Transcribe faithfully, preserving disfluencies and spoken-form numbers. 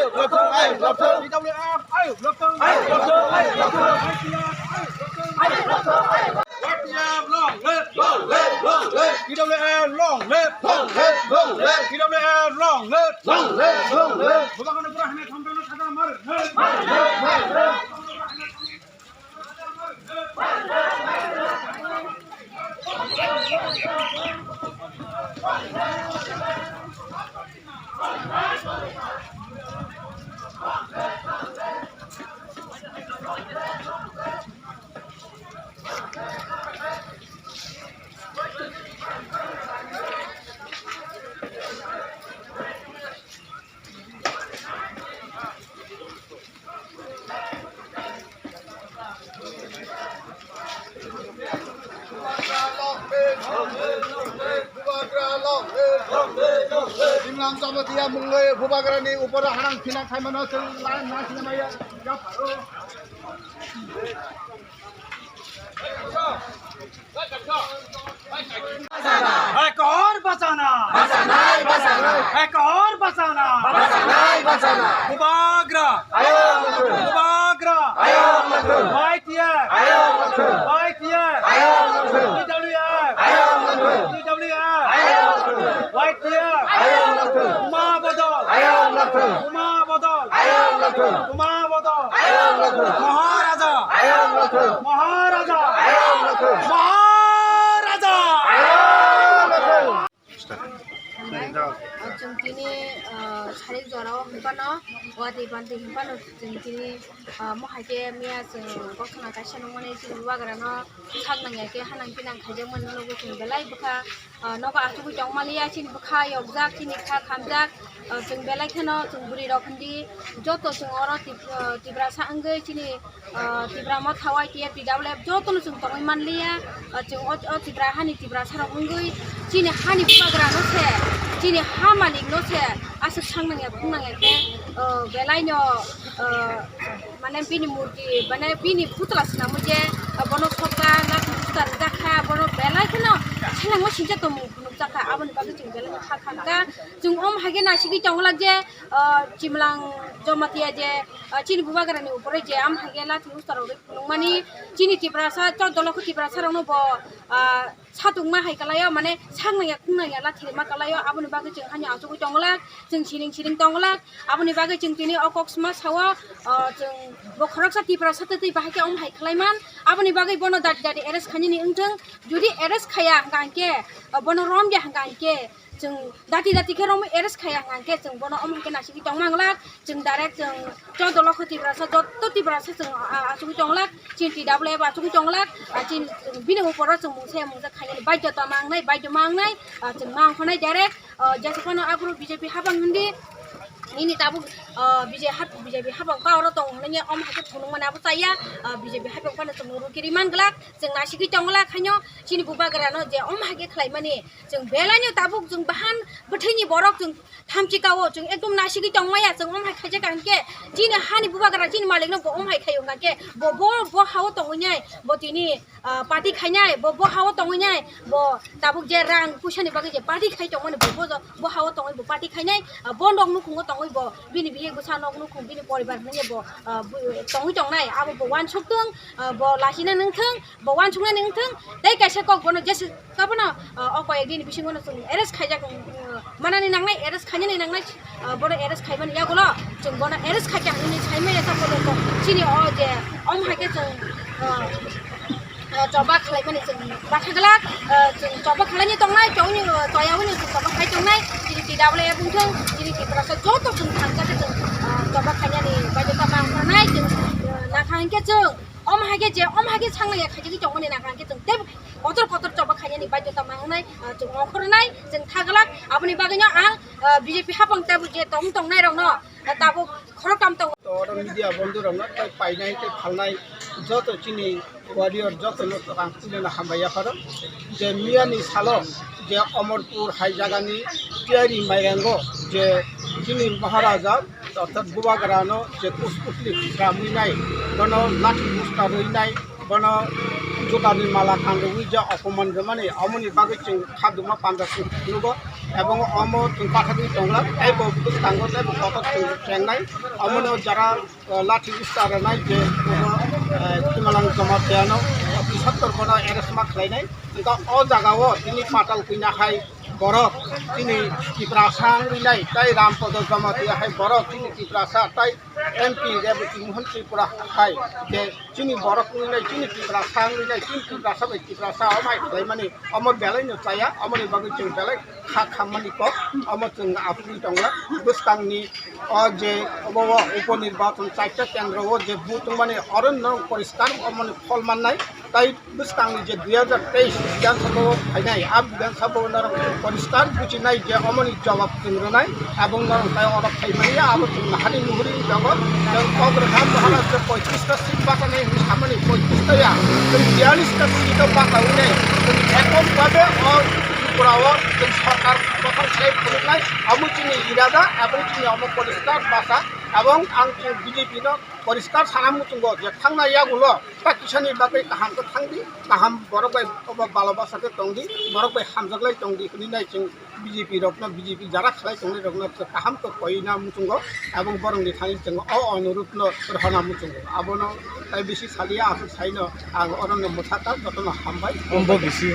P W F, long live, long live, long live. Y T F, long live, long live. P W F, long live, long live, long live. P W F, long live, long live, long live. Bubagrano pura hamya thamthamno sakha mar. Simlam Jamatia mungwi Bubagrani upor hanang phinang khaimano chwng lai na sinamaya. एक और बचाना। बचाना ही बचाना। एक और बचाना। बचाना ही बचाना। बुबाग्रा। आयो अंकल। बुबाग्रा। आयो अंकल। वाईटीएफ। आयो अंकल। वाईटीएफ। आयो अंकल। टीडब्ल्यूएफ। आयो अंकल। टीडब्ल्यूएफ। आयो अंकल। वाईटीएफ। आयो अंकल। बुमा बदल। आयो अंकल। बुमा बदल। आयो अंकल। बुमा बदल। आयो अंकल। महाराजा। आयो अंकल। महाराजा। आयो अंकल। महाराजा। आयो uncle. Hambai. Ah, chwng tini, ah, sarik jorao hwnphano, watwi bantwi hwnphano chwng tini, ah, mohai khe miya chwng gokthana kaisa nukmani chini bubagrano sak nangya khe hanang pinang khaijakmani nugo chwng belai bwkha, ah, nogo achugwi tongmaliya chini bwkha yokjak chini kha khamjak, ah, chwng belai kheno chwng bwrwirok hindi joto chwng oro Tip-, ah, Tiprasa wngwi chini ah, Tipra Motha Y T F T W F jotono chwng tongwi manliya, ah, chwng o, o Tipra hani Tiprasa rok wngwi chini hani bubagra no se, chini ha malik no se, aswk sang nangya khung nangya khe, ah, belai no, ah, mane bini murti, mane bini putla swnamwi je, ah, bono sokha, lathi busta rijak kha, bono belai kheno selengma sincha tongmung phunukjak kha, aboni bagwi chwng belai no kha khamkha. Chwng om hai khe naisigwi tongwlak je, ah, Chimlang Jamatia je, ah, chini bubagrani upore je am hai khe lathi busta rok Phunukmani chini Tiprasa, chwng dolo khe Tiprasa rokno bo, ah, satung ma hai kalaio, mane sak nangya khung nangya lathi ma kalaio, aboni bagwi chwng hani achugwi tongwlak, chwng siring siring tongwlak, aboni bagwi chwng tini o kok sma sao, ah, chwng bo khoroksa Tiprasa twi twi bahai khe om hai khlai man, aboni bagwi bono dati dati arrest khainani wngthwng, jodi arrest khaiya hwnkha hwnkhe, ah, bono romya hwnkha hwnkhe, chwng dati dati khe romwi arrest khaiya hwnkha hwnkhe chwng bono omo hai khe naisingwi tongma wnglak, chwng direct chwng chwng dolo khe Tiprasa, jotto Tiprasa chwng, ah, achugwi tonglak, chini T W F achugwi tonglak, ah, chini bini uporo chwng mungsa mungsa khainani baidhota ma wngnai, baidhota ma wngnai, ah, chwng ma wngkha nai direct, ah, jesa phano aphuru B J P hapang hindi, nini tabuk, ah, B J P hap-, B J P hapang power o tongo hwnwi omo hai khe phunukmani abo chaya, ah, B J P hapang phano chwng ruki ri man glak, chwng naisingwi tong glak haino chini bubagrano je omo hai khe khlaimani. Chwng belaino tabuk chwng bahan bwthwini borok chwng thamchi kao, chwng ekdom nasigwi tongmaya, chwng om hai khaijak ang khe chini hani bubagra chini malikno bo om hai khaio hwnkha khe bo, bo, bo hao tongwi nai, bo tini, ah, party khainai, bo, bo hao tongwi nai, bo tabuk je rang puisani bagwi je party khai tongmani bo, bo, bo hao tongwi bo party khainai, ah, bo nok nukhungo tongwi bo bini bihik bwsa nok nukhung bini poribar hinwi bo, ah, bo tongwi tongnai, abo bo uansuk thung, ah, bo lasina nang thung. Bo uansuknani wngthung, tei kaisa kok bono jesa kabono, ah, o koyek dini bisingo no chwng arrest khaijak, ah, manani nangnai, arrest khainani nangnai, ah, bono arrest khaimani yagulo chwng bono arrest khaikha hinwi saimaya ta podo kok. Chini o je om hai khe chwng, ah, ah, choba khlaimani chwng bakha glak, ah, chwng choba khlaini tongnai, chongni, ah, toya hwnwi chwng choba khai tongnai, chini T W F wngthung, chini Tiprasa joto chwng thangkha khe chwng, ah, choba khainani baidhota ma wngkha nai, chwng, ah, nakha hinkhe chwng Om hai khe je, om hai khe sanglaiya khaijagwi tongmani nang khe chwng tei kotor kotor choba khainani baidhota ma wngnai, ah, chwng ongkhornai, chwng thaglak. Aboni bagwino ang, ah, B J P hapang tabuk je tong tongnai rokno, ah, tabuk khoroktham tongo. To oro media bondhu rokno tei painai tei phalnai joto chini warrior jotono ang tini hambai yapharo je miyani salo je Omorpur hai jagani Tiyari Mairango je chini Maharaja orthat bubagrano je kus-, kusli ramwi nai, bono lathi busta rwi nai, bono jutarni mala kanrwi je opoman rwmani, omoni bagwi chwng khaduma panda chwng nugo. Ebong omo chwng pathagwi tonglak, tei bo bwskango tei bo kotor chwng chengnai. Omono jara, eh, lathi usta rwnai je omo, eh, Kimalang Jamatia no tisattor bono arrest ma khlainai. Wngkha o jagao tini patal kwina hai borok chini Tiprasa wngwi nai, tei Rampodo Jamatia hai borok chini Tiprasa, tei M P Reboti Mohan Tripura hai je chini borok wngwi nai, chini Tiprasa wngwi nai, chini Tiprasa bai Tiprasa omai khlaimani omo belai no chaya, omoni bagwi chwng belai kha khammani kok, omo chwng aphurwi tonglak. Bwskangni o je obo o uponirbachon chaita kendro o je vote wngmani oro no poriskar omoni phol mannai. Tai bwskangni je dui hajar teis Bidhan Sabha o phainai, a Bidhan Sabha o norok poriskar buchinai je omoni jawab chwng rwnai, abong norok tai oro phai manya, abo chwng nahari muhuri jago. Chwng kok rwkha Maharaj je poitrish ta seat bachanai hinwi samani, poitrish ta ya, chwng biyalish ta seat o bachawi nai. Chwng ekom babe o Tripura o chwng sarkar kothok khlai phunuknai, abo chini irada, abo chini omo poriskar basa, abong ang chwng B J P no poriskar sana muchungo je thangna yagulo ta kisani bagwi kaham khe thangdi, kaham borok bai obo balo basa khe tongdi, borok bai hamjaklai tongdi hwnwi nai chwng B J P rokno, B J P jara khlai tongnai rokno kaham khe koina muchungo, abong borokni thani chwng o onurudh no rohorna muchungo. Abono tai bisi saliya, aswk saino ang orono mwthakha, jotono hambai. Ombo bisi.